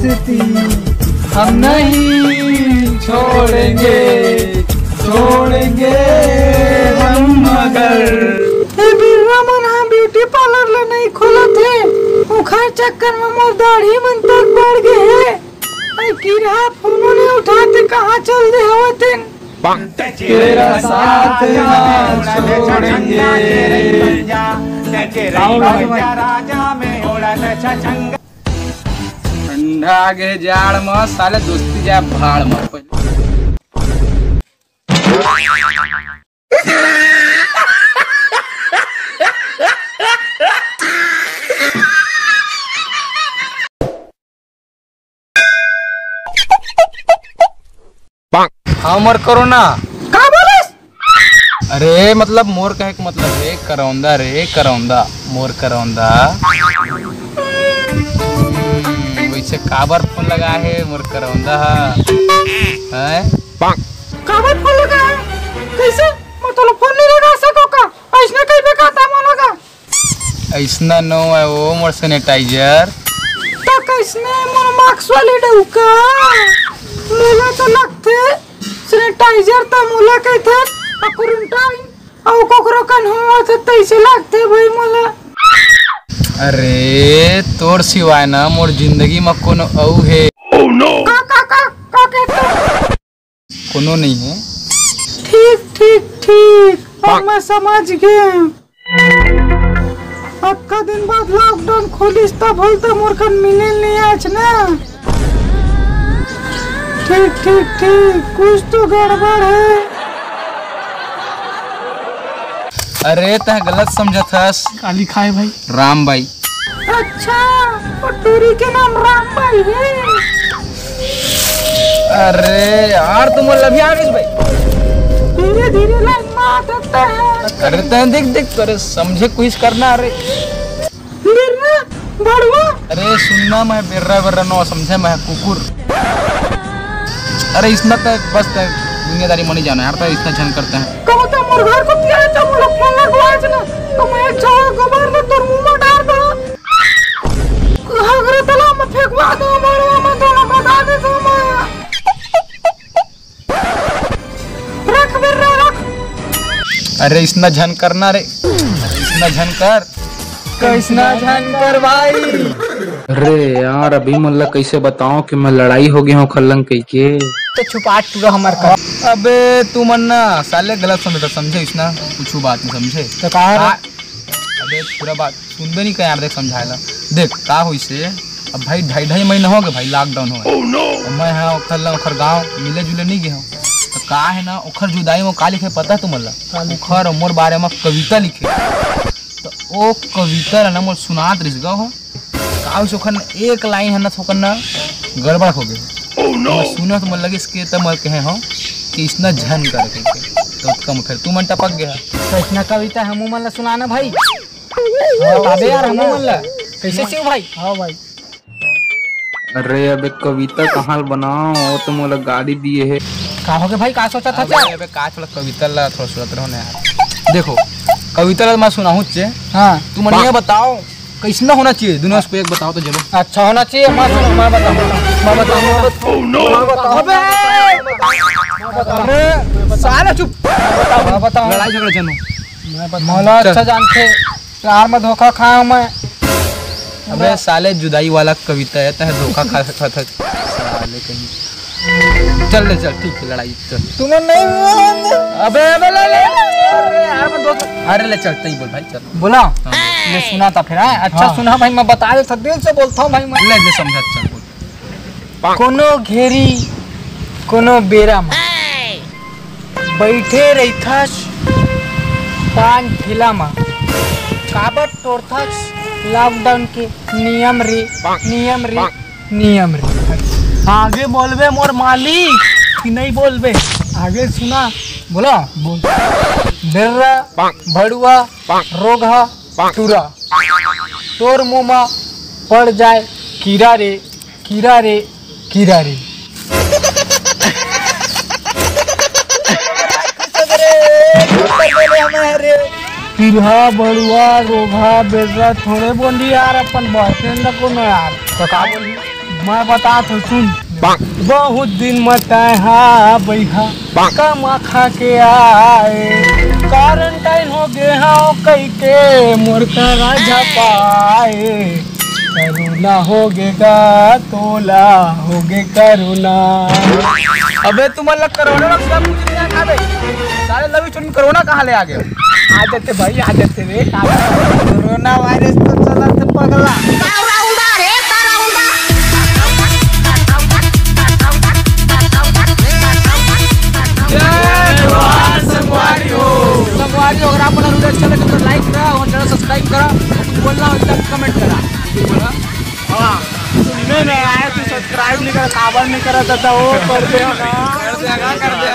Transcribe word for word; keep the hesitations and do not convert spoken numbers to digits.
हम नहीं छोड़ेंगे, छोड़ेंगे हम मगर। ए बिर्रा मन ह ब्यूटी पार्लर ल नइ खोलत हे, ओखर चक्कर म मोर दाढ़ी मन तक बढ़ गे हे। अरे किरहा फोनो नइ उठाते, कहाँ चल दे हवय तेन? तेरा साथ ना छोड़ेंगे। ठंडा आ गे जाड़ म, साले दोस्ती जाए भाड़ म। हाँ, मोर कोरोना। का बोलस? अरे, मतलब, मोर कहे के मतलब हे करौंदा रे, करौंदा, मोर करौंदा। हम्म, वैसे काबर फोन लगा हे मोर करौंदा हा? हैं? काबर फोन लगा हे? कैसे? मैं तोला फोन नहीं लगा सको का? ऐसने कहीं पे कहता मोला का? अइसना नो आय ओ मोर sanitizer। त कइसने मोर मास्क वाले डउका? मोला तो लगथे sanitizer त मोला कहिथन, आ quarantine अउ कोकरो कन होवत हे तइसे लगथे भई मोला। अरे तोर सिवाय न मोर जिंदगी म कोनो अउ हे। का, का, का, का कहत हे? कोनो नइ हे। ठीक, ठीक, ठीक, अब मैं समझ गेंव। अतका दिन बाद lockdown खोलिस, तभो ले त मोर कन मिले नइ आच ना। ठीक, ठीक, ठीक, कुछ तो गड़बड़ हे। अरे, तैं गलत समझत हस। काली खाए भाई। राम भाई। अच्छा, वो टूरी के नाम राम भाई हे। अरे यार, तुम अभी आ गए भाई। धीरे धीरे लाइन में आ सकता है। अरे तैं देख, देख, अरे समझे कोशिश करना। अरे बिर्रा, भड़ुआ। अरे सुनना, मैं बिर्रा बिर्रा नो समझे, मैं कुकुर। अरे इसना तक बस तक दुनियादारी मनी जाना यार, तो इसना झन करते हैं। कहूँ तो मोर घर को तिया तो मोला फोन लगवा देना, तो मैं एक छवा गोबर में तोर मुंह में डाल दो। घाघरा तालाब में फेंकवा दो, मड़वा में दोनों बता दे दो मैं। रख बिर्रा, रख। अरे इसना झन करना रे, अरे इसना झन कर, कइसना झन कर भाई। अरे यार, अभी मन ला कइसे बताओ कि मैं लड़ाई हो गया हूँ खल्लंग कही के। तो छुपा टूरा हमार कर। अबे तू मन ना साले गलत समझे, समझे इसना कुछ बात नहीं समझे। तो का है? आ, अबे पूरा बात सुनबे नहीं कर यार, देख समझाए ला। देख का होइसे, अब भाई ढाई ढाई महीना हो गए भाई lockdown हो। Oh no! मैं हाँ ओखर ला ओखर गाँव मिले जुले नहीं गए हूँ। तो का है ना ओखर जुदाई में का लिखे पता है तुमन ला? का लिखे? ओखर मोर बारे में कविता लिखे। तो ओ कविता ला ना मोर सुनात रिस गा हो। का होइसे ओखर ना एक लाइन है ना थोकन ना गड़बड़ हो गए। Oh no! मैं सुना तो मोर लगे इसके तब मैं कहे हो कि इसना झन कर के। तो कम फिर तू मन टपक गया। तो इसना कविता हमू मन ला सुनाना भाई। बताबे यार, हमू मन ला। कैसे सिव भाई? हाँ भाई। अरे अबे कविता कहाँ ल बनाओ, वो तो मोला गाली दिए हे। का हो गए भाई, का सोचा था अबे, क्या? अबे का थोड़ा कविता ला थोड़ा सुनत रहो ना यार। देखो, कविता ला मैं सुनाहूँ चे। हाँ। तुम मन ये बताओ, कैसना होना चाहिए? दोनों पे एक बताओ तो चलो। अच्छा होना चाहिए, मैं सुनो, मैं बताऊँ, मैं बताऊँ, मैं बताऊँ। Oh no! अबे! अरे, साला चुप। मैं बताऊँ। लड़ाई झगड़ा जनो। मैं बताऊँ। मोला चल। अच्छा जानथे। प्यार में धोखा खाया हूँ मैं। अबे साले जुदाई वाला कविता है, तह धोखा खा खा था साले कहीं। चल ले चल, ठीक है, लड़ाई चल। तुम्हें नहीं। अबे अबे ले ले। अरे यार मैं दोस्त, अरे ले चल, तई बोल भाई चल। बोला। हाँ। ये सुना था फिर, हाँ? अच्छा हाँ। सुना भाई, मैं बता देता, दिल से बोलता हूँ भाई मैं। ले ले समझा, चल बोल। कोनो घेरी कोनो बेरा म बइठे रहिथस पान ठेला म, काबर टोरथस lockdown के नियम रे, नियम रे, नियम रे। आगे बोलबे मोर मालिक कि नहीं बोलबे? आगे सुना। बोला। बोल। बेर्रा, भड़ुआ, रोगहा, टूरा, तोर मुंह म पड़ जाए कीरा रे, कीरा रे, कीरा रे। किरहा, बड़ुआ, रोगहा, बेर्रा थोड़े बोली यार, अपन boyfriend ला कोनो यार। तो का बोली? मैं बतात हूँ, सुन। बहुत दिन म तैं हा बइहा कमा खा के आए, क्वारंटाइन हो गे हव कई के मोर करा झपाए। करोना हो गे गा तोला, हो गे करोना। अबे तुमन ला करोना ना सब कुछ नहीं खाबे। साले लवी चुन करोना कहाँ ले आ गए? आ जाते भाई, आ जाते रे। कोरोना वायरस तो चलत हे पगला। जय जोहार संगवारी हो। संगवारी हो, अगर आप मन वीडियो अच्छा लगे तो लाइक करा और चैनल सब्सक्राइब करा, बोलना हो तो कमेंट करा। हाँ, सुनने में आया तू सब्सक्राइब नहीं करा, काबर नहीं करा दादा, वो कर दे ना। कर दे, कर दे।